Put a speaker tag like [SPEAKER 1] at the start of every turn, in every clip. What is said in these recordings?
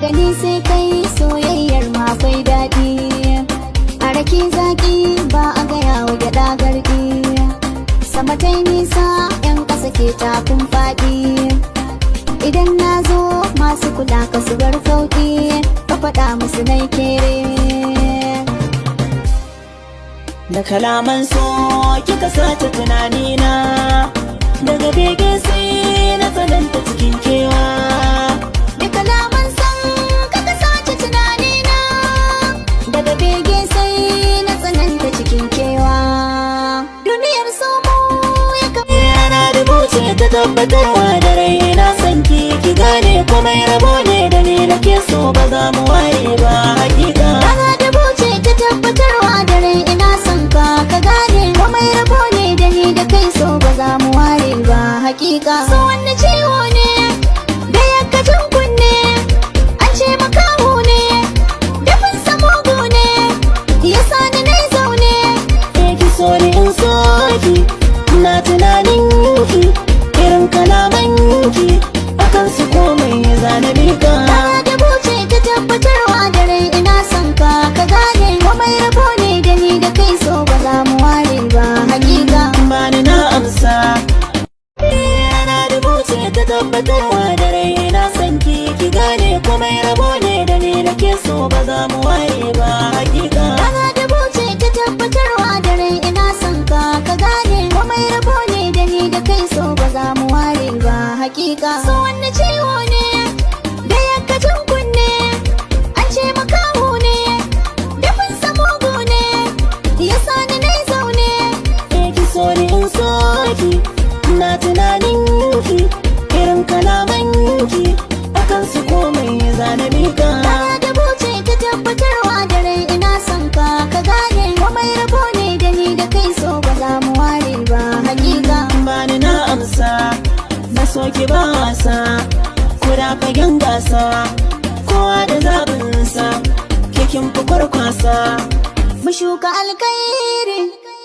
[SPEAKER 1] Daga ni sai kai, soyayyar ma akwai daɗi. A rake zaki ba a gaya wa gyaɗa garɗi. Sama ta nisa, 'yan ƙasa ke tafin faɗi. Idan na zo, masu kula ka su bar kauɗi, ka faɗa musu nai kere.
[SPEAKER 2] Da kalaman so kika sace tunanina, daga bege sai na tsananta cikin kewa.
[SPEAKER 1] Da kalaman son ka ka sace tunanina, daga bege sai na tsananta cikin kewa. Duniyar somo ya
[SPEAKER 2] Yana da buce ta tabbatarwa da rai na san ki, ki gane komai rabo ne da ni nake so, ba za mu ware ba hakika.
[SPEAKER 1] Rana da buce ta tabbatarwa da rai ina son ka, ka gane komai rabo ne da ni da kai, so ba za mu ware ba hakika. So wani ciwo ne da ya kajin kunne, an ce makaho ne, dafin mugu ne, ya sani na zaune.
[SPEAKER 2] Eh, ki so ni in so ki, na tunanin ki, irin kalaman ki akan su komai zana bika.
[SPEAKER 1] Rana da buce ta tabbatarwa da rai ina son ka, ka gane komai rabo ne da ni da kai, so ba za mu ware ba hakika.
[SPEAKER 2] Bani na amsa. Yana da buce ta tabbatarwa da rai na san ki, ki gane komai rabo ne da ni nake so, ba za mu ware ba hakika.
[SPEAKER 1] Rana da buce ta tabbatarwa da rai ina son ka, ka gane komai rabo ne da ni da kai, so ba za mu ware ba hakika. So wani ciwo ne da ya kajin kunne, an ce makaho ne, dafin mugu ne, ya sani na zaune.
[SPEAKER 2] Eh, ki so ni in so ki, na tunanin ki, irin kalaman ki akan su komai zana bika.
[SPEAKER 1] Rana da buce ta tabbatarwa da rai ina son ka, ka gane komai rabo ne da ni da kai, so ba za mu ware ba hakika.
[SPEAKER 2] Bani na amsa, na so ki ba wasa, kuda fagen gasa, kowa da zabinsa, kikin fi kwarkwasa.
[SPEAKER 1] Mu shuka alkhairi,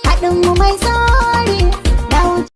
[SPEAKER 1] haɗin mu mai tsari.